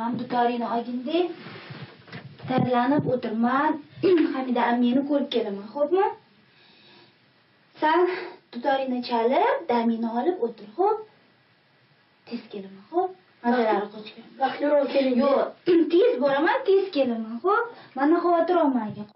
Mana dutoringni olgin-da, tayyorlanib o'tir. Man Hamida ammangni ko'rib kelaman, xo'pmi? San dutoringni chalib, damingni olib o'tir, xo'p? Tez kelaman, xo'p? Mazalari qochgan. Vaqtliroq keling. Yo'q, tez boraman, tez kelaman, xo'p? Mana xavotir olmagin.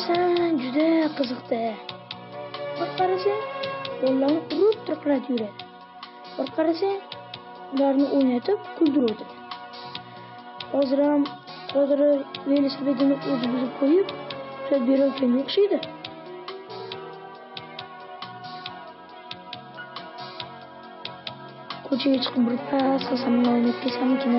Sen juda qiziqda. Bir qarasang, bolalarni urib tirqiratib yuradi. Bir qarasang, ularni o'ynatib kuldirib o'tiradi. Hozir ham Qodiri velosipedini o'zi buzib qo'yib, tuzatib berayotganga o'xshaydi. Ko'chaga chiqib bir pas qilsam, o'ynab ketsammikin?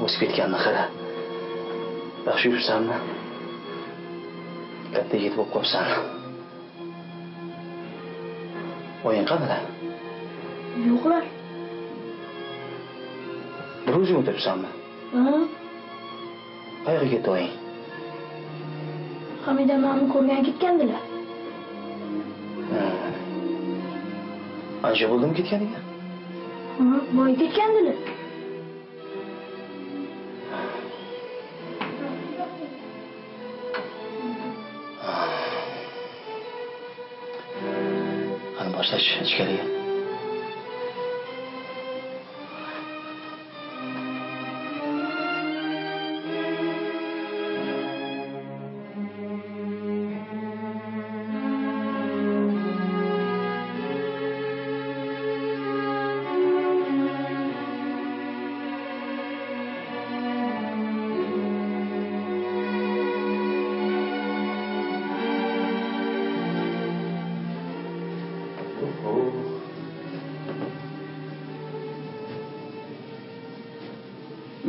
O'sib ketganini qara. Yaxshi yuribsanmi? Katta yigit bo'lib qolibsan. Oying qanida? Yo'qlar. Bir o'zing o'tiribsanmi? Ha. Qayerga ketdi oying? Hamida ammamni ko'rgan ketgandilar. Ancha bo'ldimi ketganiga? Ha, boy ketgandilar. Boshlash ichkariga.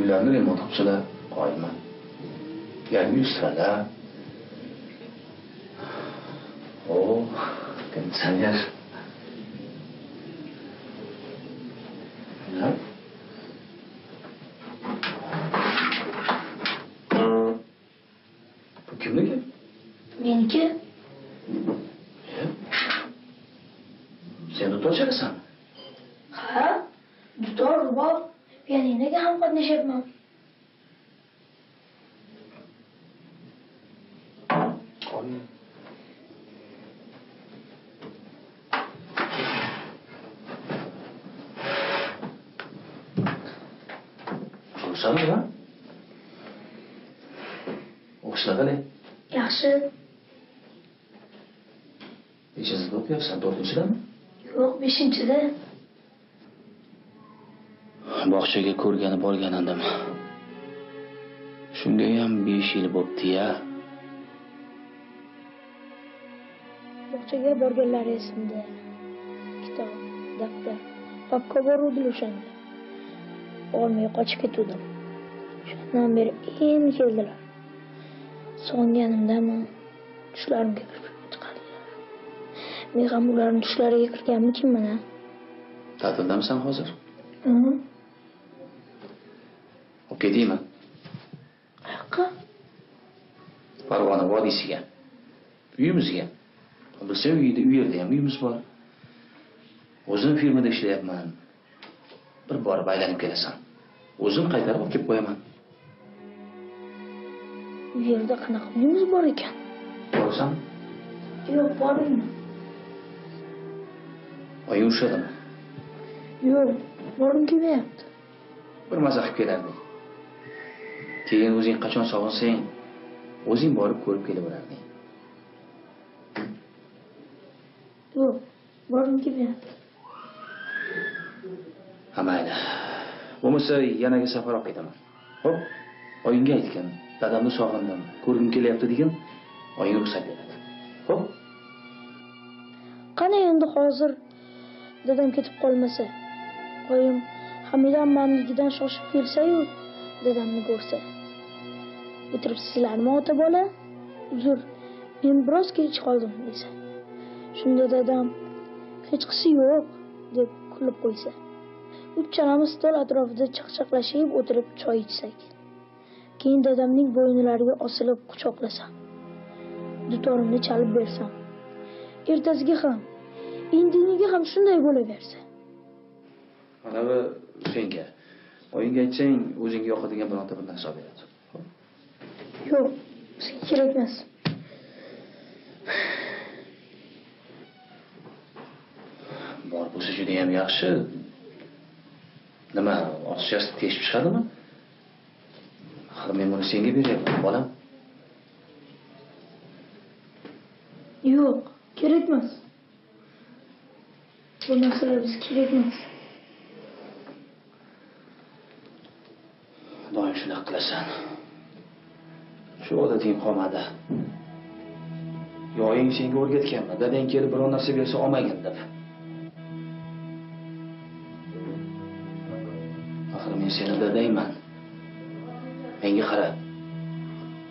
Uylarni remont qilibsizlar, qoyilman. Yangi ustalar. O, konditsioner. Bu kimniki? Meniki. Sen dutor chalasanmi? Ha, dutor, rubob. Pianinoga ham qatnashyapman. Zo'rsanmi, ha? O'qishlar qalay? Yaxshi. Nechinchida o'qiyapsan? 4-chidami? Yo'q, 5-chida. Bog'chaga ko'rgani borgan edim. Shunga ham 5 yil bo'pti-ya. Bog'chaga borganlari esimda. Kitob, daftar, papka boruvdilar o'shanda. Olmay qochib ketuvdim. Shundan beri endi keldilar. Sog'inganimdami tushlarimga kirib chiqadilar. Men ham ularning tushlariga kirganmikinman, a? Ta'tildamisan hozir? Olib ketaymi? Qayoqqa? Farg'ona vodiysiga. Uyimizga. Bilsang, u yerda ham uyimiz bor. O'zim firmada ishlayapman. Bir borib aylanib kelasan. O'zim qaytarib olib kelib qo'yaman. U yerda qanaqa uyimiz bor ekan? Borasanmi? Yo'q, bormayman. Oying urishadimi? Yo'q, borgim kelmayapti. Bir maza qilib kelardik. Keyin o'zing qachon sog'insang, o'zing borib ko'rib kelaverarding. Yo'q, borgim kelmayapti. Ha, mayli. Bo'lmasa yanaga safar olib ketaman. Xo'p, oyingga aytgin, dadamni sog'indim, ko'rgim kelyapti degin, oying ruxsat beradi. Xo'p? Qani endi hozir dadam ketib qolmasa, oyim Hamida ammamnikidan shoshib kelsa-yu, dadamni ko'rsa. O'tiribsizlarmi ota bola? Uzr, men biroz kech qoldim desa. Shunda dadam hechqisi yo'q deb kulib qo'ysa. Uchalamiz stol atrofida chaqchaqlashib o'tirib choy ichsak. Keyin dadamning bo'ynilariga osilib quchoqlasam. Dutorimni chalib bersam. Ertasiga ham, indiniga ham shunday bo'laversa. Mana bu senga. Oyingga aytsang, o'zingga yoqadigan bironta bir narsa olib beradi. Yo'q, bizga kerak emas. Bor bo'lsa juda ham yaxshi. Nima, oqchasi teshib chiqadimi? Axir men buni senga beryapman, bolam. Yo'q, kerak emas. Bu narsalar bizga kerak emas. Doim shunaqa qilasan. Shu odating qolmadi. Yoying senga o'rgatganmi? Dadang kelib biror narsa bersa olmagin deb. Axir men seni dadangman. Menga qara.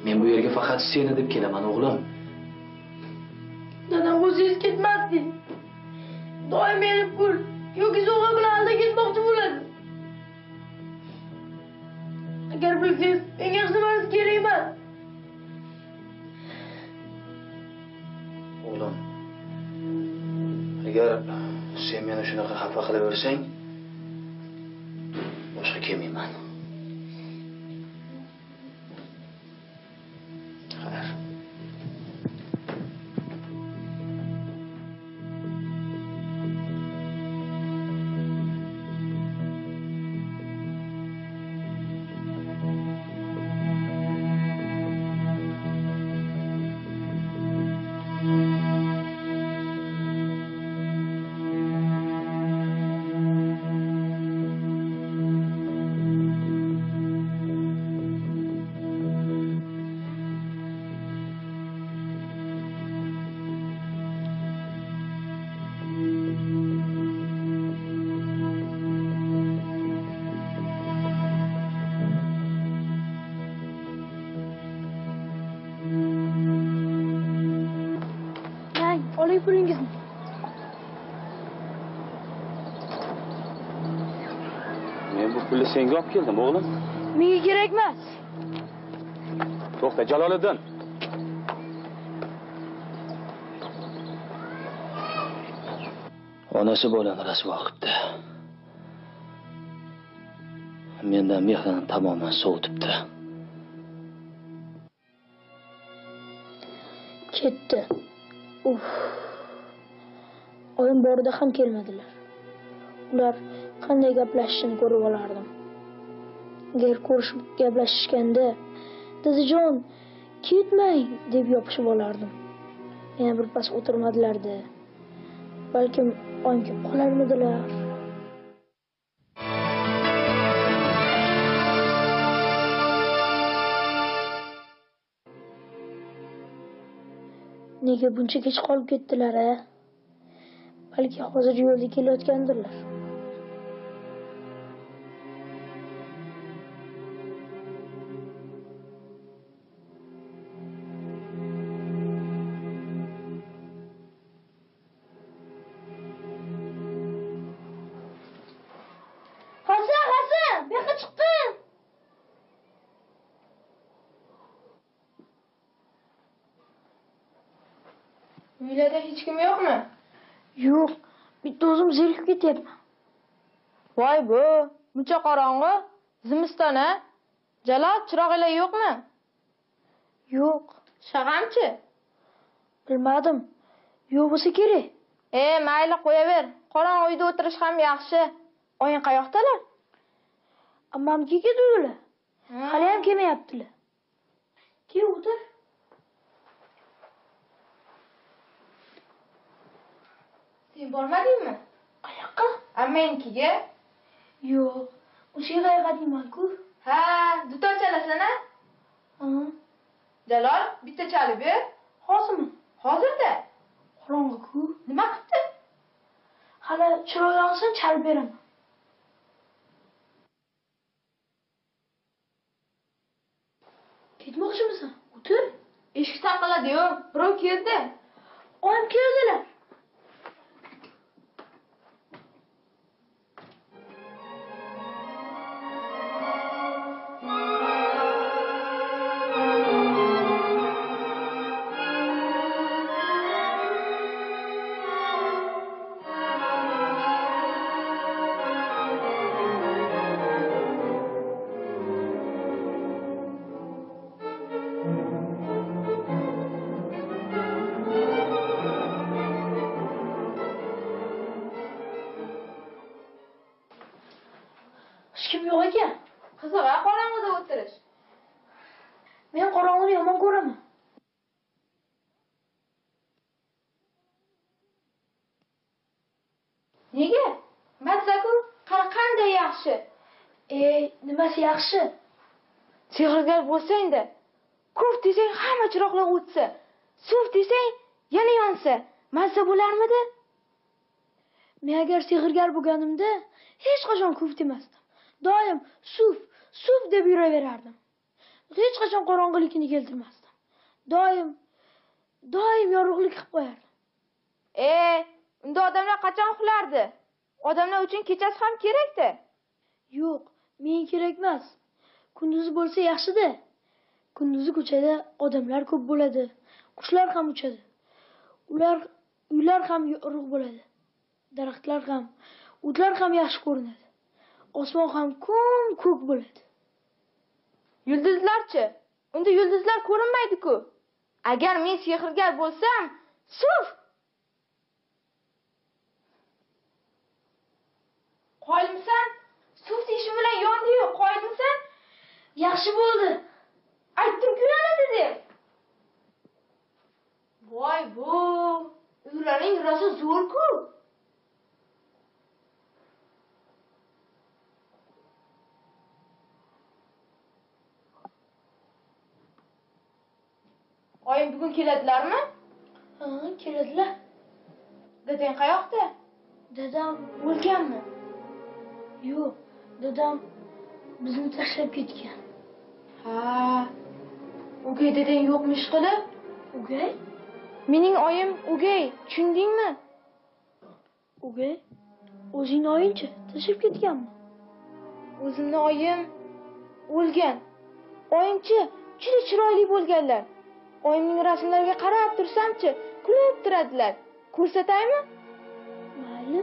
Men bu yerga faqat seni deb kelaman, o'g'lim. Dadam o'zingiz ketmasdingiz. Doim meni pul yoki sovg'a bilan aldab ketmoqchi bo'ladi. Agar bilsangiz, menga hech nimasi kerak emas. O'g'lim, agar sen meni shunaqa xafa qilaversang, boshqa kelmayman. Xayr. Oling pulingizni. Men bu pulni senga olib keldim, o'g'lim. Menga kerak emas. To'xta, Jaloliddin. Onasi bolani rasvo qilibdi. Mendan mehrini tamoman sovutibdi. Ketdi. Uf. Oyim borida ham kelmadilar. Ular qanday gaplashishini ko'rib olardim. Agar ko'rishib gaplashishganda, "Dadajon, ketmang" deb yopishib olardim. Yana bir pas o'tirmadilar-da. Balkim oyim kelib qolarmidilar. Nega buncha kech qolib ketdilar, a? Balki hozir yo'lda kelayotgandirlar. Hasan, Hasan, bu yoqqa chiqqin. Uylarda hech kim yo'qmi? Yo'q, bitta o'zim zerikib ketyapman. Voy bu, muncha qorong'i, zimiston a? Jalol, chirog'inglar yo'qmi? Yo'q. Shag'amchi? Bilmadim. Yo'q bo'lsa kerak. Mayli, qo'yaver. Qorong'i uyda o'tirish ham yaxshi. Oying qayoqdalar? Ammamga ketdilar. Hali ham kelmayaptilar. Kel o'tir. Sen bormadingmi? Qayoqqa? Ammangnikiga? Yo'q. O'sha yerga deyman-ku. Ha, dutor chalasan-a? Ha. Jalol, bitta chalib ber. Hozirmi? Hozirda. Qorong'i-ku. Nima qildi? Hali chiroq yonsin, chalib beraman. Ketmoqchimisan? O'tir. Eshik taqilladi-yu, birov keldi. Oyim keldilar. Hech kim yo'q ekan. Qiziq, a qorong'uda o'tirish. Men qorong'uni yomon ko'raman. Nega? Mazza-ku, qara qanday yaxshi. Ey, nimasi yaxshi? Sehrgar bo'lsang-da, ko'p desang hamma chiroqlar o'tsa, suv desang yana yonsa, mazza bo'larmidi? Men agar sehrgar bo'lganimda hech qachon ko'p demasdim. Doim suf, suf deb yuraverardim. Hech qachon qorong'ilikni keltirmasdim. Doim, doim yorug'lik qilib qo'yardim. Unda odamlar qachon uxlardi? Odamlar uchun kechasi ham kerak-da. Yo'q, men kerak emas. Kunduzi bo'lsa yaxshi-da. Kunduzi ko'chada odamlar ko'p bo'ladi. Qushlar ham uchadi. Ular, uylar ham yorug' bo'ladi. Daraxtlar ham, o'tlar ham yaxshi ko'rinadi. Osmon ham ko'm-ko'k bo'ladi. Yulduzlarchi? Unda yulduzlar ko'rinmaydi-ku. Agar men sehrgar bo'lsam, suf! Qoyilmisan? Suf deyishim bilan yondi-yu, qoyilmisan? Yaxshi bo'ldi. Aytdim-ku yonadi deb. Voy bu, uylarning rosa zo'r-ku. Oyim bugun keladilarmi? Ha, keladilar. Dadang qayoqda? Dadam o'lganmi? Yo'q, dadam bizni tashlab ketgan. Ha, o'gay dadang yo'qmish qilib? O'gay? Mening oyim o'gay, tushundingmi? O'gay? O'zingni oyingchi tashlab ketganmi? O'zimni oyim o'lgan. Oyimchi juda chiroyli bo'lganlar. Oyimning rasmlariga qarab tursamchi, kulib turadilar. Ko'rsataymi? Mayli.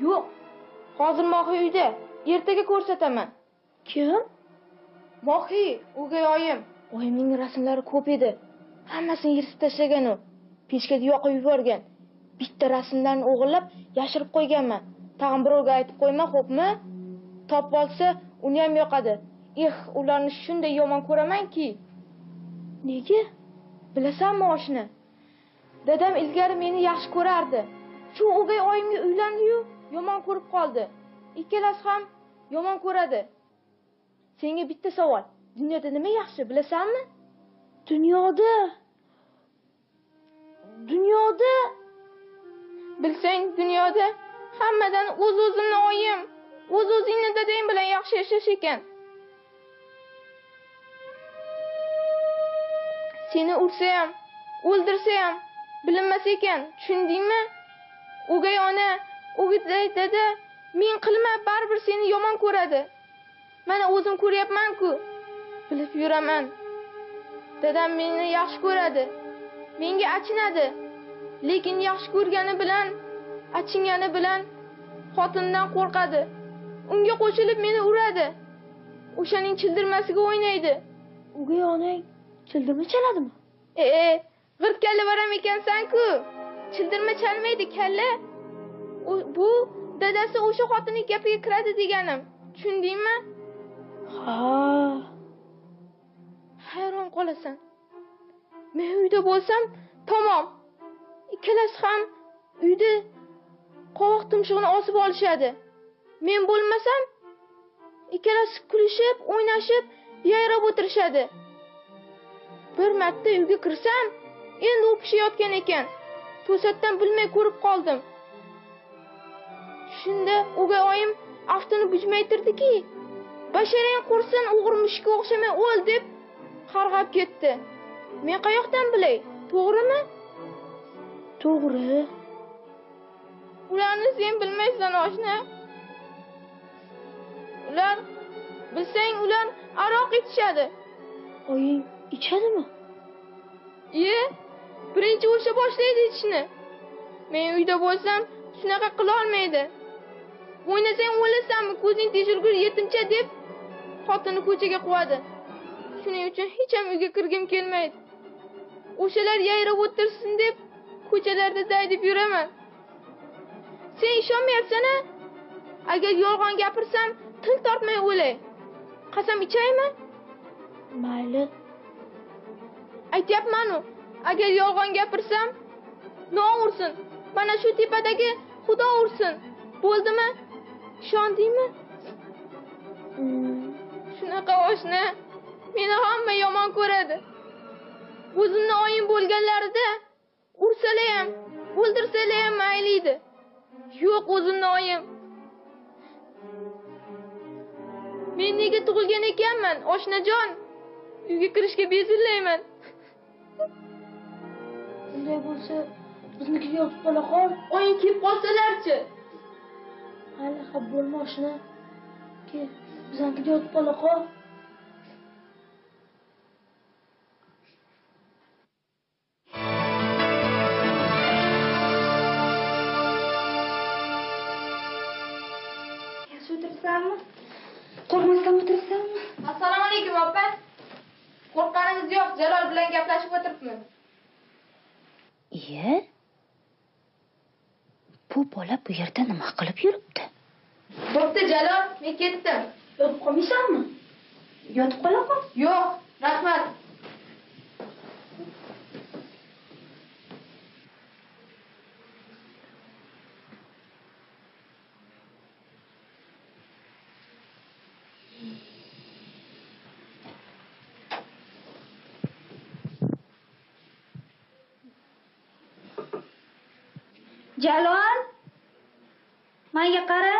Yo'q. Hozir Mohi uyda. Ertaga ko'rsataman. Kim? Mohi, o'gay oyim. Oyimning rasmlari ko'p edi. Hammasini yirtib tashlagan u. Pechkada yoqib yuborgan. Bitta rasmlarni o'g'irlab yashirib qo'yganman. Tag'in birovga aytib qo'yma, xo'pmi? Topib olsa, uni ham yoqadi. Eh, ularni shunday yomon ko'ramanki. Nega? Bilasanmi oshni? Dadam ilgari meni yaxshi ko'rardi. Shu o'gay oyimga uylandi-yu, yomon ko'rib qoldi. Ikkalasi ham yomon ko'radi. Senga bitta savol. Dunyoda nima yaxshi, bilasanmi? Dunyoda bilsang, dunyoda hammadan o'z-o'zimni oyim, o'z-o'zingni dadang bilan yaxshi yashash ekan. Seni ursa ham, o'ldirsa ham bilinmas ekan, tushundingmi? O'gay ona, o'gay dada ming qilma, baribir seni yomon ko'radi. Mana o'zim ko'ryapman-ku. Bilib yuraman. Dadam meni yaxshi ko'radi. Menga achinadi. Lekin yaxshi ko'rgani bilan, achingani bilan xotindan qo'rqadi. Unga qo'shilib meni uradi. O'shaning childirmasiga o'ynaydi. O'gay onang childirma chaladimi? G'irt kalla varam ekansan-ku. Childirma chalmaydi kalla. Bu Dadasi o'sha xotinning gapiga kiradi deganim. Tushundingmi? Ha. Hayron qolasan. Men uyda bo'lsam, tamom. Ikkalasi ham uyda qovoq tumshug'ini osib olishadi. Men bo'lmasam, ikkalasi kulishib, o'ynashib, yayrab o'tirishadi. Bir marta uyga kirsam, endi o'pishayotgan ekan. To'satdan bilmay ko'rib qoldim. Shunda o'gay oyim aftini bujmaytirdiki, basharang qursin, o'g'ri mushukka o'xshamay o'l deb qarg'ab ketdi. Men qayoqdan bilay, to'g'rimi? To'g'ri. Ularni sen bilmaysan, oshna. Ular, bilsang, ular aroq ichishadi. Oying ichadimi? Iye, birinchi o'sha boshlaydi ichishni. Men uyda bo'lsam, shunaqa qila olmaydi. O'ynasang o'lasanmi, ko'zing teshilgur yetimcha deb xotini ko'chaga quvadi. Shuning uchun hech ham uyga kirgim kelmaydi. O'shalar yayrab o'tirsin deb ko'chalarda daydib yuraman. Sen ishonmayapsan-a? Agar yolg'on gapirsam, til tortmay o'lay. Qasam ichaymi? Mayli. Aytyapman-u, agar yolg'on gapirsam, non ursin. Mana shu tepadagi Xudo ursin. Bo'ldimi? Ishondingmi? Shunaqa oshna, meni hamma yomon ko'radi. O'zimni oyim bo'lganlarida ursalar ham, o'ldirsalar ham mayli edi. Yo'q, o'zimni oyim. Men nega tug'ilgan ekanman, oshnajon? Uyga kirishga bezillayman. Bunday bo'lsa, biznikiga yotib qola qol. Oying kelib qolsalarchi? Hali xafa bo'lma, oshna. Kel, biznikiga yotib qola qol. Yaxshi o'tiribsanmi? Qo'rqmasdan o'tiribsanmi? Assalomu alaykum, opa. Qo'rqqanimiz yo'q, Jalol bilan gaplashib o'tiribmiz. Iye? Bu bola bu yerda nima qilib yuribdi? Bo'pti, Jalol, men ketdim. Yotib qolmaysanmi? Yotib qola qol. Yo'q, rahmat. Jalol, menga qara.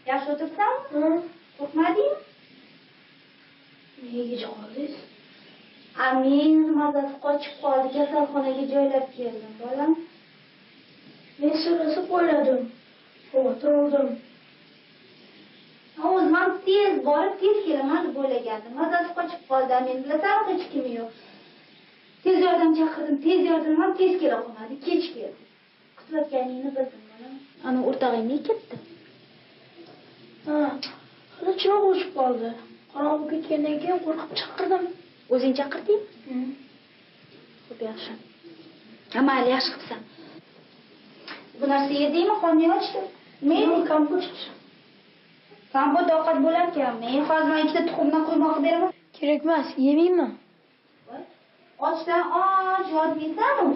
Yaxshi o'tiribsanmi? Qo'rqmadingmi? Nega kech qoldingiz? Men mazasi qochib qoldi, kasalxonaga joylab keldim, bolam. Men so'rasib o'yladim. Xavotir oldim. O'zim ham tez borib, tez kelaman deb o'ylagandim. Mazasi qochib qoldi, men bilasanmi, hech kim yo'q. Tez yordam chaqirdim, tez yordam ham tez kela qolmadi, kech keldi. Kutayotganingni bildim, bolam. Ana o'rtog'ing nega ketdi? Ha, hali chiroq o'chib qoldi. Qorong'i ketgandan keyin qo'rqib chaqirdim. O'zing chaqirdingmi? Xo'p, yaxshi. Mayli, yaxshi qilibsan. Bu narsa yedingmi, qorning ochdi? Men kompot ichdim. Kompot ovqat bo'larkan. Men hozir mana ikkita tuxumdan quymoq beraman. Kerak emas, yemayman. Ochdan och yotmaysanmi?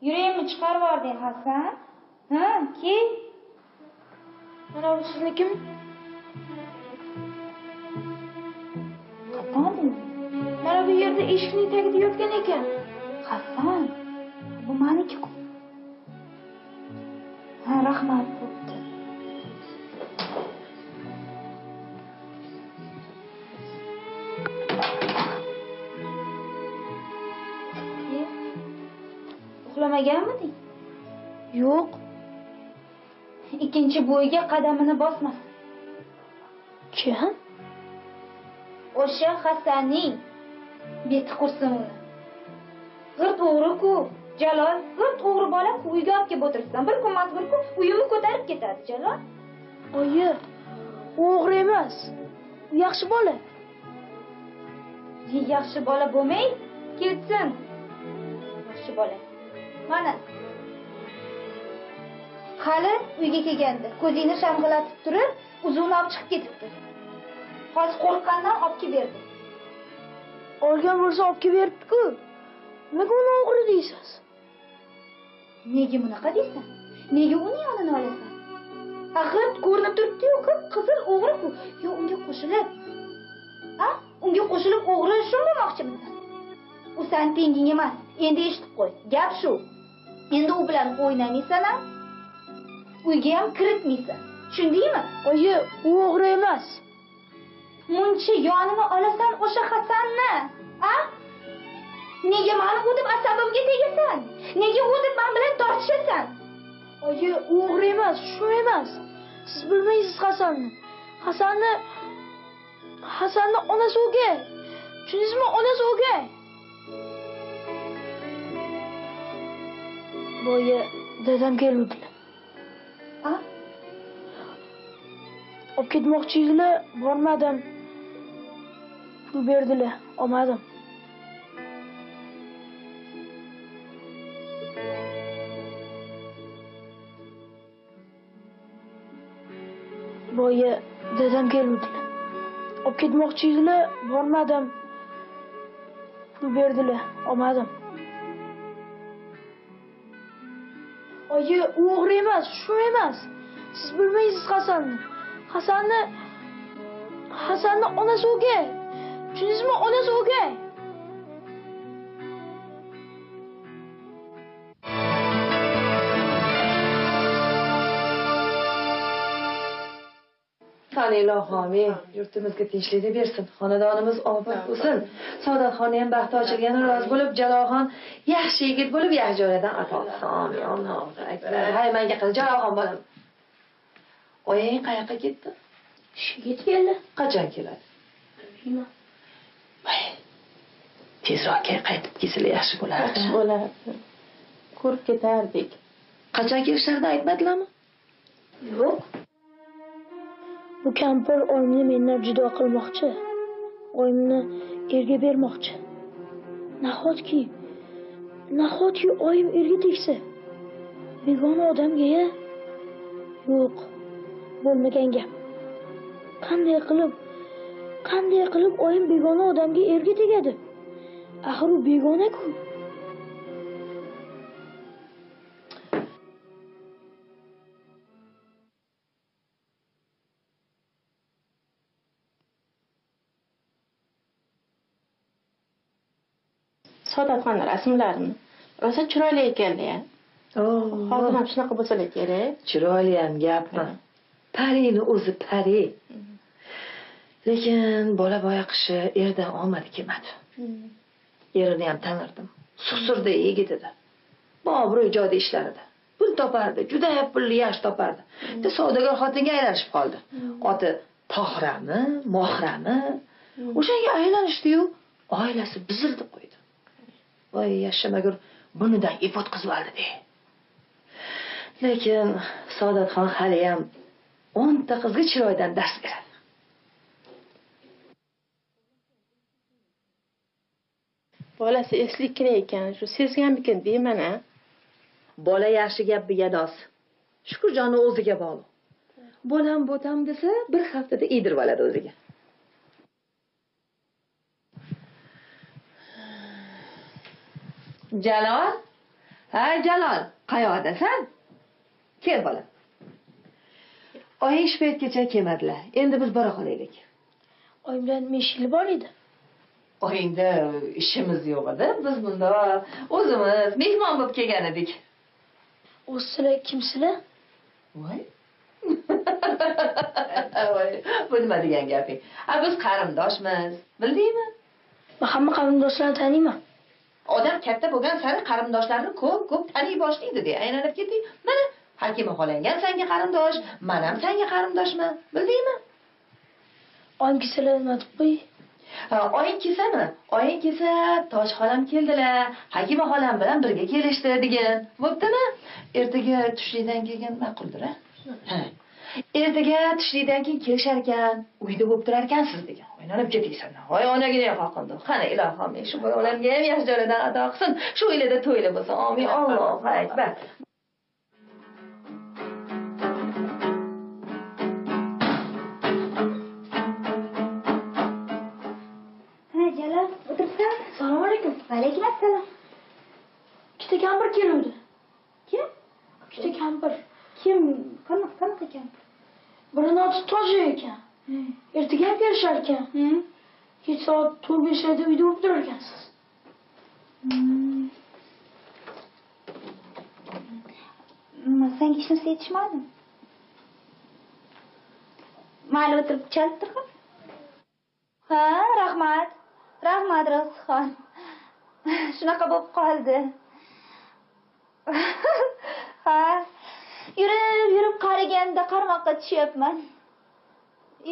Yuragimni chiqarib yubording, Hasan. Ha, kel. Mana bu siznikimi? Qayerdan olding? Mana bu yerda eshikning tagida yotgan ekan. Hasan, bu meniki-ku. Ha, rahmat, bo'pti. Uxlamaganmiding? Yo'q. Ikkinchi bo'yiga qadamini bosmas. Kim? O'sha Hasanning beti qursin uni. G'irt o'g'ri-ku, Jalol, g'irt o'g'ri bola uyga olib kelib o'tiribsan. Bir kun emas, bir kun uyimni ko'tarib ketadi, Jalol. Oyi, u o'g'ri emas. U yaxshi bola. Yaxshi bola bo'lmay ketsin. Yaxshi bola. Mana. Hali uyga kelganda ko'zingni shamg'illatib turib, uzug'ini olib chiqib ketibdi. Hozir qo'rqqandan olib kelib berdi. Olgan bo'lsa olib kelib beribdi-ku. Nega uni o'g'ri deysiz? Nega bunaqa deysan? Nega uni yonini olasan? Axir ko'rinib turibdi-yu, qip-qizil o'g'ri-ku. Yo unga qo'shilib, ha? Unga qo'shilib o'g'ri shum bo'lmoqchimisan? U sen tenging emas. Endi eshitib qo'y. Gap shu. Endi u bilan o'ynamaysan ham, uyga ham kiritmaysan. Tushundingmi? Oyi, u o'g'ri emas. Muncha yonini olasan o'sha Hasanni, a? Nega meni o'tib asabimga tegasan? Nega o'tib men bilan tortishasan? Oyi, u o'g'ri emas, shu emas. Siz bilmaysiz Hasanni. Hasanni onasi o'gay. Tushundingizmi? Onasi o'gay. Boya dadam keluvdilar. A? Olib ketmoqchi edilar, bormadim. Pul berdilar, olmadim. Boya dadam keluvdilar. Olib ketmoqchi edilar, bormadim. Pul berdilar, olmadim. Oyi, u o'g'ri emas, shu emas. Siz bilmaysiz Hasanni. Hasanni onasi o'gay. Tushundingizmi? Onasi o'gay. Qani ilohim, yurtimizga tinchlikni bersin, xonadonimiz obod bo'lsin. Saodatxonni ham baxti ochilgani rozi bo'lib, Jalolxon yaxshi yigit bo'lib, yaxshi joylardan ato olsin. Amin. Allohu akbar. Hay, menga qara, Jalolxon bolam. Oying qayoqqa ketdi? Ishga ketdi. Qachon keladi? Bilmayman. Voy. Tezroq qaytib kelsalar yaxshi bo'lardi. Yaxshi bo'lardi. Ko'rib ketardik. Qachon kelishlarini aytmadilarmi? Yo'q. Bu kampir oyimni mendan judo qilmoqchi. Oyimni erga bermoqchi. Nahotki oyim erga tegsa? Begona odamga-ya? Yo'q, bo'lmagan gap. Qanday qilib oyim begona odamga erga tegadi? Axir u begona-ku. Saodatxon rasmlarini rosa chiroyli ekanlar. Hozir ham shunaqa bo'lsalar kerak. Chiroyli ham gapmi? Parini o'zi pari. Lekin bola boyaqishi erdan omadi kelmadi. Erini ham tanirdim. Suqsurda yigit edi. Obro'y joyda ishlar edi. Pul topardi, juda pulli yaxshi topardi. Bitta savdogar xotinga aylanishib qoldi. Oti Tohrami, Mohrami o'shanga aylanishdi-yu, oilasi buzildi qo'ydi. Voy yashamagur bunidan ip o'tkazib oldi de. Lekin Saodatxon hali ham 10 ta qizga chiroydan dars beradi. Bolasi eslikina ekan, shu sezganmikin deyman a. Bola yaxshi gap biladi. Shukurjonni o'ziga bog'liq. Bolam bo'tam desa, bir haftada yedirib oladi o'ziga. Jalol, Ha, Jalol, qayoqdasan? Kel bola. Oying shu paytgacha kelmadilar. Endi biz bora qolaylik. Oyim bilan nima ishingiz bor edi? Oyingda ishimiz yo'q edi. Biz bunda o'zimiz mehmon bo'lib kelgan edik. O'zi sizlar kimsizlar? Voy. Voy, bu nima degan gaping? A biz qarindoshmiz, bildingmi? Men hamma qarindoshlarni taniyman. Odam katta bo'lgan sari qarindoshlarini ko'p-ko'p taniy boshlaydi de. Aylanib keting. Mana Hakima xolang ham senga qarindosh, men ham senga qarindoshman, bildingmi? Oyim kelsalar nima deb qo'y? Ha, oying kelsami? Oying kelsa, Tosh xolam keldilar, Hakima xolam bilan birga kelishdi degan. Bo'ptimi? Ertaga tushlikdan keyin ma'quldir, a? Ha. Ertaga tushlikdan keyin kelishar ekan, uyda bo'lib turar ekansiz degan. Aylanib ketingsan. Voy onagina ham qoqildi. Qani ilohim, shu bolamga ham yaxshi joylardan ato qilsin. Shu uylarda to'ylar bo'lsin. Amin. Allohu akbar. Ha, Jalol, o'tiribsan? Assalomu alaykum. Va alaykum assalom. Ikkita kampir keluvdi. Kim? Ikkita kampir. Kim? Qanaqa kampir? Birini oti Toji ekan. Ertaga ham kelishar ekan. Kech soat 4-5larda uyda bo'lib turar ekansiz. Nima, senga hech narsa yetishmadimi? Mayli, o'tirib chalib tur. Ha, rahmat. Rahmat, Rosxon. Shunaqa bo'lib qoldi. Ha, yurib qaraganda qarmoqqa tushyapman.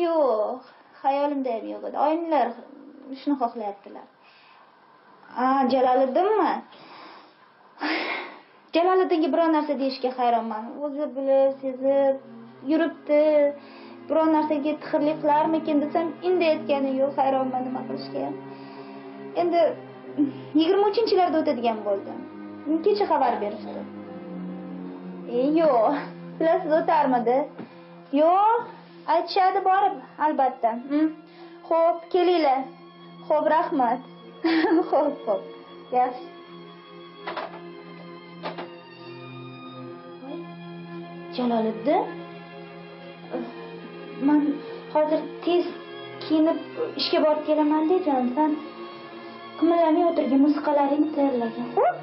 Yo'q, xayolimda ham yo'q edi. Oyimlar shuni xohlayaptilar. A, Jaloliddinmi? Jaloliddinga biror narsa deyishga hayronman. O'zi bilib, sezib yuribdi. Biror narsaga tixirlik qilarmikin desam, indayotgani yo'q, hayronman nima qilishga ham. Endi 23-larda o'tadigan bo'ldi. Kecha xabar berishdi. Yo'q, bilasiz o'tarmidi? Yo'q, aytishadi borib, albatta. Xo'p, kelinglar. Xo'p, rahmat. Xo'p, xo'p. Yaxshi. Voy, Jaloliddin, men hozir tez kiyinib ishga borib kelaman degan, sen qimirlamay o'tirgin, musiqalaringni tayyorlagin, xo'p?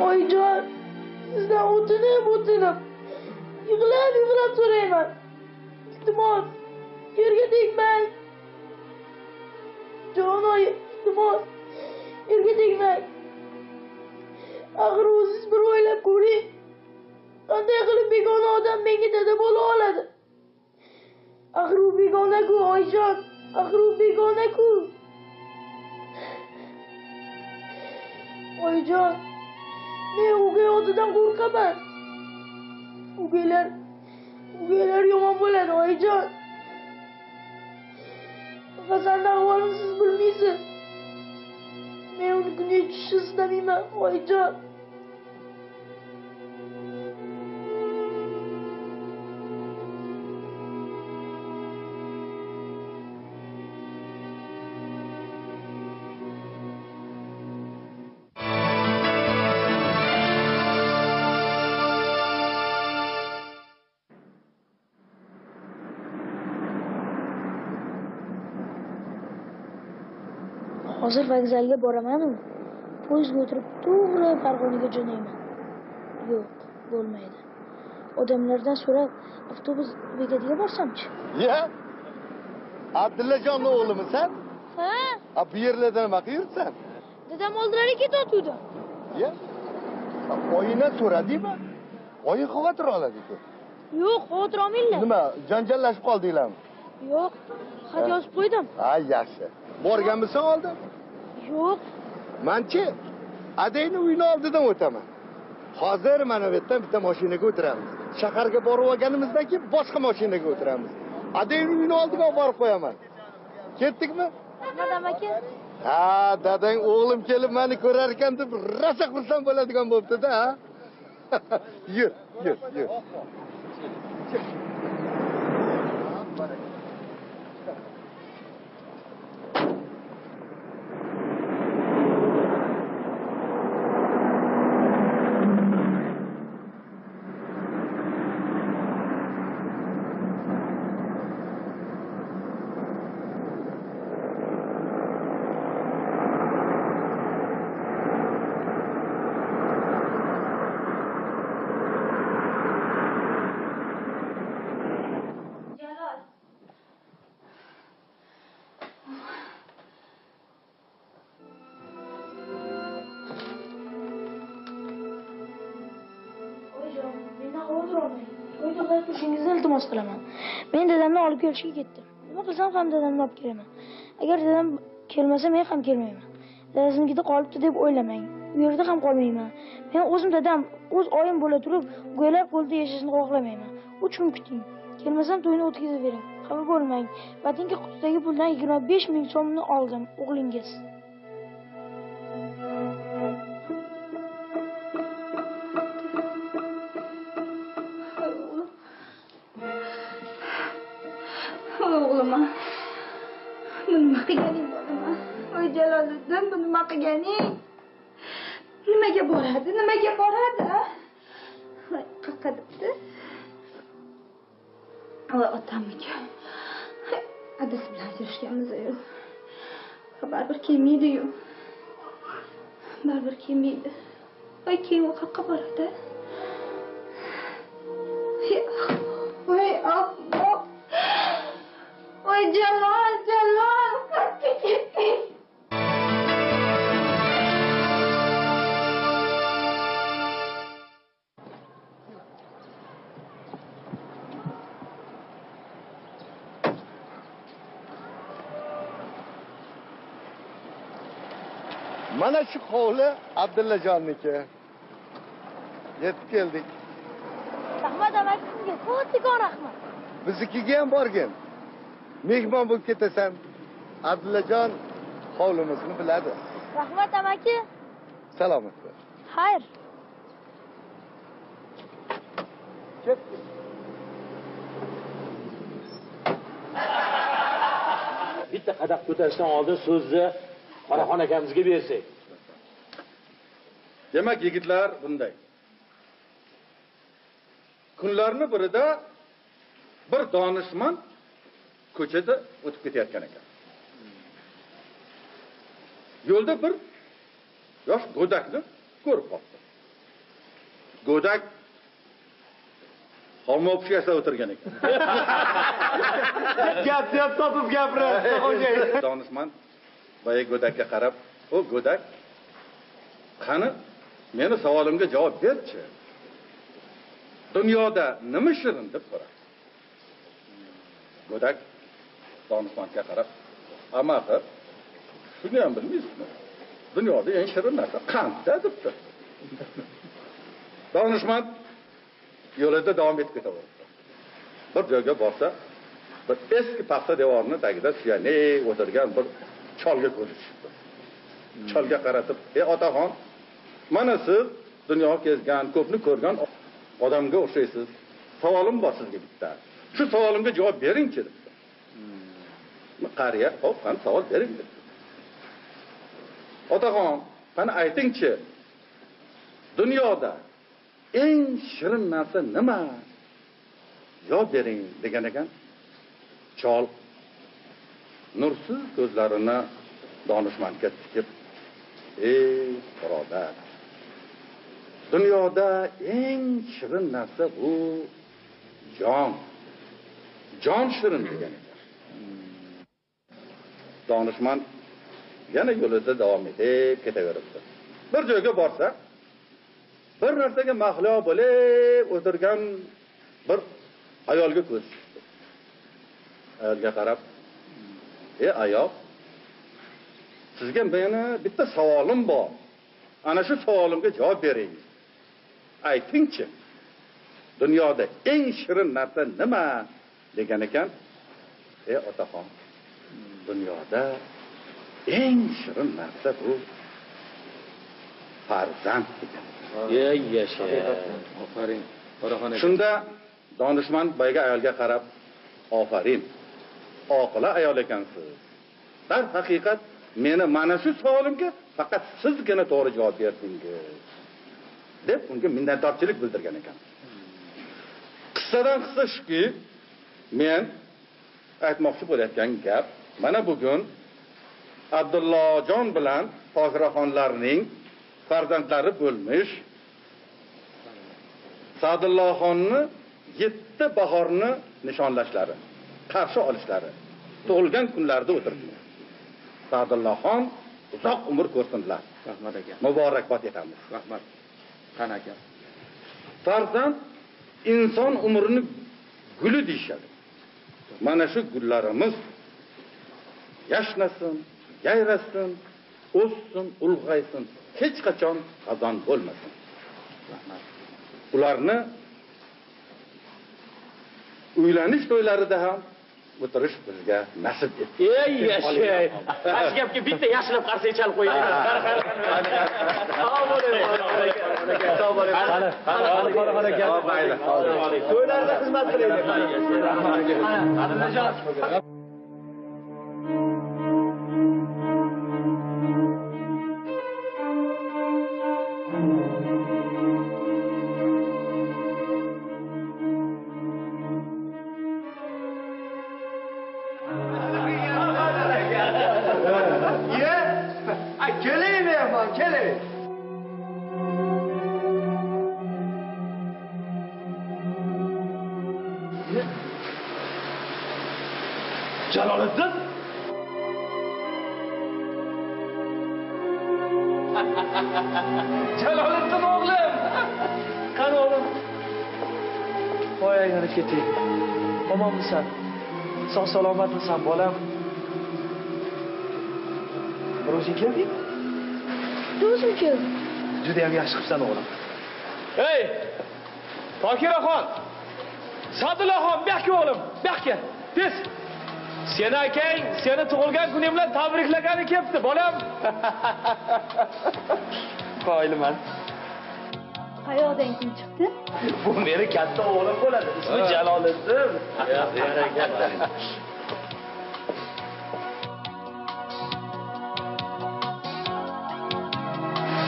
Oyijon, sizdan o'tinib, yig'lab so'rayman. Iltimos, yerga tegmang. Jon oyi, iltimos, yerga tegmang. Axir o'zingiz bir o'ylab ko'ring. Qanday qilib begona odam menga dada bo'la oladi? Axir u begona-ku, oyijon, axir u begona-ku. Oyijon, men o'gay otidan qo'rqaman. O'gaylar yomon bo'ladi, oyijon. Hasanning ahvolini siz bilmaysiz. Men uni kunga tushishini istamayman, oyijon. Hozir vokzalga boraman-u, poyezdga o'tirib to'g'ri Farg'onaga jo'nayman. Yo'q, bo'lmaydi. Odamlardan so'rab avtobus bekatiga borsamchi? Ya? Abdullajonni o'g'limisan? Ha. A bu yerlarda nima qilyapsan? Dadam oldilari ketayotgandi. Ya? Oyingdan so'radingmi? Oying xavotir oladi-ku. Yo'q, xavotir olmanglar. Nima, janjallashib qoldinglarmi? Yo'q, xat yozib qo'ydim. Ha, yaxshi. Borganmisan oldin? Yo'q. Manchi, adangni uyini oldidan o'taman. Hozir mana bu yerdan bitta mashinaga o'tiramiz. Shaharga borib olganimizdan keyin boshqa mashinaga o'tiramiz. Adangni uyini oldiga olib borib qo'yaman. Ketdikmi? Rahmat amaki. Ha, dadang o'g'lim kelib meni ko'rar ekan deb rosa xursand bo'ladigan bo'pti-da, ha? Yur, yur, yur. Iltimos qilaman. Men dadamni olib kelishga ketdim. Nima qilsam ham dadamni olib kelaman. Agar dadam kelmasa men ham kelmayman. Dadasininkida qolibdi deb o'ylamang. U yerda ham qolmayman. Men o'zim dadam, o'z oyim bo'la turib, go'ylar qo'lida yashashni xohlamayman. 3 kun kuting. Kelmasam to'yni o'tkazib bering. Xafa bo'lmang. Botinka qutidagi puldan 25 ming so'mni oldim, o'g'lingiz. Jaloliddin, bu nima qilganing? Nimaga boradi? Nimaga boradi? Voy, qaqa debdi. Voy, otamniki. Adasi bilan ajrashganmiz-ku. Baribir kelmaydi-yu. Baribir kelmaydi. Voy, keyin u qayoqqa boradi? Voy, ahmoq. Voy, Jalol, Jalol, qayerga ketding? Mana shu hovli Abdullayjonniki. Yetib keldik. Rahmat amaki sizga, kattakon rahmat. Biznikiga ham borgin. Mehmon bo'lib ketasan. Abdullajon hovlimizni biladi. Rahmat amaki. Salomat bo'l. Xayr. Ketdik. Bitta qadam ko'tarishdan oldin so'zni Qoraxon akamizga bersak. Demak, yigitlar bunday. Kunlarni birida bir donishmand ko'chada o'tib ketayotgan ekan. Yo'lda bir yosh go'dakni ko'rib qoldi. Go'dak xomopsha yasab o'tirgan ekan. Gap topib gapiradi. Donishmand boya go'dakka qarab, "O go'dak, qani meni savolimga javob berchi. Dunyoda nima shirin?" deb so'radi. Go'dak donishmandga qarab, "Ama axir, shuni ham bilmaysizmi? Dunyoda eng shirin narsa qandda" debdi. Donishmand yo'lida davom etib ketaverdi. Bir joyga borsa, bir eski paxta devorning tagida suyanib o'tirgan bir cholga ko'zi tushibdi. Cholga qaratib, "Ey otaxon, mana siz dunyo kezgan, ko'pni ko'rgan odamga o'xshaysiz. Savolim bor sizga bitta. Shu savolimga javob beringchi" debdi. Qariya, "Xo'p, qani savol bering" debdi. "Otaxon, qani aytingchi, dunyoda eng shirin narsa nima? Javob bering" degan ekan. Chol nursiz ko'zlarini donishmandga tikib, "Ey birodar, dunyoda eng shirin narsa bu jon. Jon shirin" degan ekan. Donishmand yana yo'lida davom etib ketaveribdi. Bir joyga borsa, Bir narsaga mahliyo bo'lib o'tirgan bir ayolga ko'z tushdi. Ayolga qarab, "Ey ayol, sizga meni bitta savolim bor. Ana shu savolimga javob bering. Aytingchi, dunyoda eng shirin narsa nima?" degan ekan. "Ey otaxon, dunyoda eng shirin narsa bu farzand" degan. Ey yasha. Ofarin. Qoraxon aka. Shunda donishmand boyga ayolga qarab, "Ofarin. Oqila ayol ekansiz. Darhaqiqat meni mana shu savolimga faqat sizgina to'g'ri javob berdingiz" deb unga minnatdorchilik bildirgan ekan. Qissadan qissa shuki, men aytmoqchi bo'layotgan gap, mana bugun Abdullojon bilan Tohiraxonlarning farzandlari bo'lmish Sa'dullohxonni 7 bahorni nishonlashlari, qarshi olishlari, tug'ilgan kunlarida o'tiribmiz. Sa'dullohxon uzoq umr ko'rsinlar. Rahmat aka. Muborakbod etamiz. Rahmat. Qani aka. Farzand inson umrini guli deyishadi. Mana shu gullarimiz yashnasin, yayrasin, o'ssin, ulg'aysin, hech qachon xazon bo'lmasin. Rahmat. Ularni uylanish to'ylarida ham o'tirish bizga nasib etdi. Ey yasha. Mana shu gapga bitta yaxshilab qarsak chalib qo'ying. Sog' bo'ling. Sog' bo'ling. Qani, qani, qani. To'ylarda xizmat qilaylik. Rahmat. Qani. Jaloliddin? Jaloliddin o'g'lim! Qani o'g'lim? Voy aylanib ketay. Omonmisan? Sog' salomatmisan bolam? Bir o'zing keldingmi? O'zim keldim. Juda ham yaxshi qilibsan o'g'lim. Ey! Tokiraxon! Sa'dullaxon, bu yoqqa o'g'lim, bu yoqqa. Tez. Seni akang seni tug'ilgan kuning bilan tabriklagani kelibdi, bolam. Qoyilman. Qayoqdan kim chiqdi? Bu meni katta o'g'lim bo'ladi. Ismi Jaloliddin.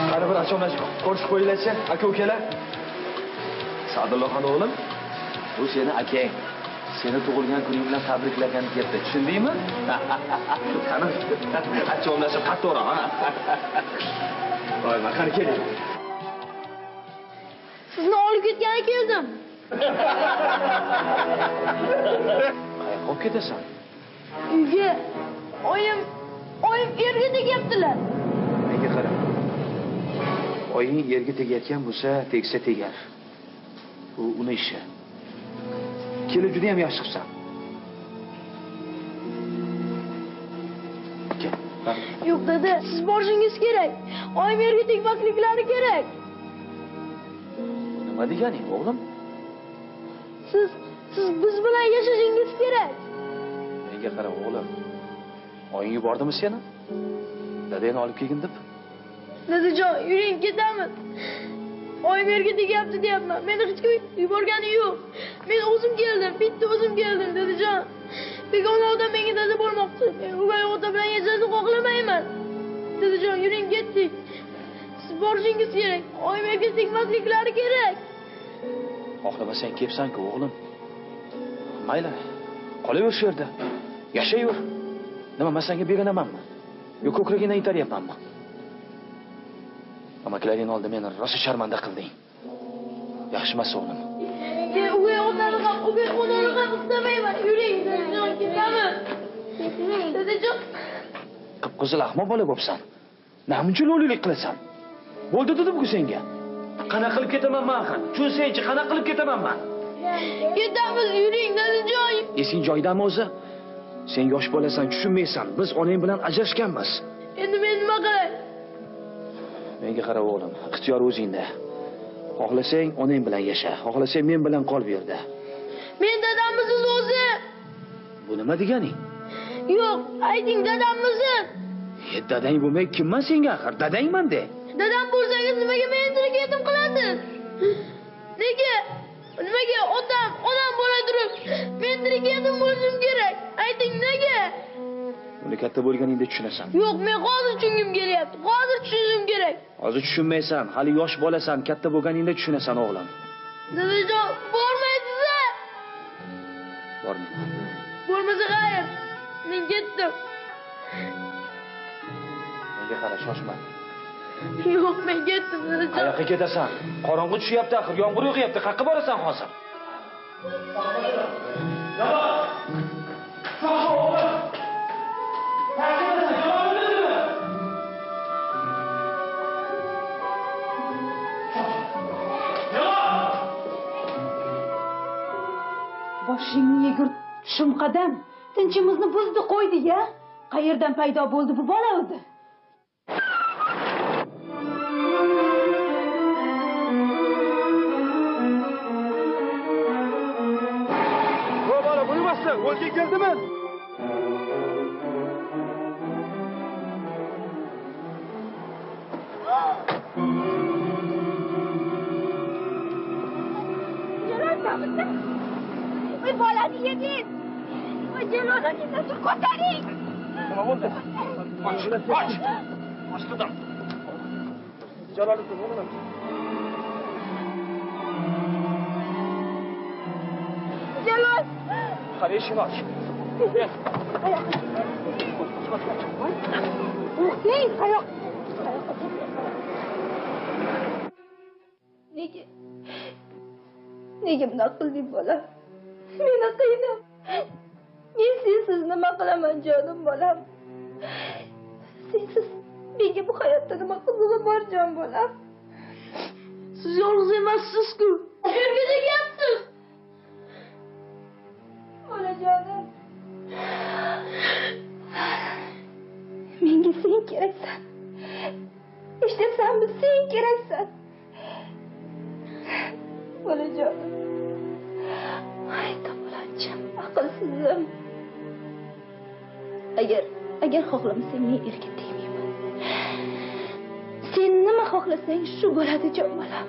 Qani bir achomlashib ko'rishib qo'yinglarchi, aka-ukalar. Sa'dullaxon o'g'lim, bu seni akang. Seni tug'ilgan kuning bilan tabriklagani keldi. Tushundingmi? Qani achomlashib qattiqroq, ha? Voy, qani keling. Sizni olib ketgani keldim. Qayerga olib ketasan? Uyga. Oyim erga tegyaptilar. Menga qara. Oying yerga tegayotgan bo'lsa, tegsa tegar. Bu uni ishi. Kelib juda ham yaxshi qilsan. Kel. Yo'q dada, siz borishingiz kerak. Oyim yerga tegmasliklari kerak. Nima deganing, o'g'lim? Siz biz bilan yashashingiz kerak. Menga qara, o'g'lim. Oying yubordimi seni? Dadangni olib kelgin deb. Dadajon, yuring ketamiz. Oyim yerga tegyapti deyapman. Meni hech kim yuborgani yo'q. Men o'zim keldim, bitta o'zim keldim, dadajon. Begona odam menga dada bo'lmoqchi. Men o'gay ota bilan yashashni xohlamayman. Dadajon, yuring ketdik. Siz borishingiz kerak. Oyim yerga tegmasliklari kerak. Xohlamasang kelibsan-ku, o'g'lim. Mayli, qolaver shu yerda. Yashayver. Nima, men senga begonamanmi? Yo ko'kragingdan itaryapmanmi? Amakilaring oldida meni rosa sharmanda qilding. Yaxshi emas, o'g'lim. Men o'gay otani ham, o'gay onani ham istamayman. Yuring, dadajon, ketamiz. Dadajon. Qip-qizil ahmoq bola bo'psan. Namuncha lo'lilik qilasan? Bo'ldi dedim-ku senga. Qanaqa qilib ketaman men axir? Tushunsanchi, qanaqa qilib ketaman men? Ketamiz, yuring dadajon. Esing joyidami o'zi? Sen yosh bolasan, tushunmaysan. Biz onang bilan ajrashganmiz. Endi men nima qilay? Menga qara o'g'lim, ixtiyor o'zingda. Xohlasang onang bilan yasha, xohlasang men bilan qol bu yerda. Men dadamisiz o'zi. Bu nima deganing? Yo'q, ayting dadammisiz. Dadang bo'lmay kimman senga axir? Dadangman de. Dadam bo'lsangiz nimaga meni tirik yetim qilasiz? Nega? Nimaga otam, onam bo'la turib men tirik yetim bo'lishim kerak? Ayting nega? Uni katta bo'lganingda tushunasan. Yo'q, men hozir tushungim kelyapti. Hozir tushunishim kerak. Hozir tushunmaysan, hali yosh bolasan, katta bo'lganingda tushunasan o'g'lim. Dadajon, bormaysiz-a? Bormayman. Bo'lmasa xayr. Men ketdim. Menga qara, shoshma. Yo'q, men ketdim dadajon. Qayoqqa ketasan? Qorong'i tushyapti axir, yomg'ir yog'yapti. Qayerga borasan hozir? Boshingni yegur shumqadam, tinchimizni buzdi qo'ydi ya. Qayerdan paydo bo'ldi bu bola o'zi? Bu bola buyurmasdan o'lga keldimi? Voy bolani yeding. Voy Jalolni nasıl ko'taring? Nima bo'ldi? Och, och. Ochliqdan. Jaloliddin, nima? Jalol. Qara, eshikni och. O'xting, qayoq? Nega? Nega bunday qilding bolam? Meni qiynab. Men sensiz nima qilaman jonim bolam? Sensiz menga bu hayotda nima qizig'i bor jon bolam? Siz yolg'iz emassiz-ku. Qayerga ketyapsiz? Bolajonim. Menga sen keraksan. Eshityapsanmi? Sen keraksan. Bolajonim. Ay to'polonchim, aqlsizim. Agar xohlamasang men erga tegmayman. Sen nima xohlasang shu bo'ladi jon bolam.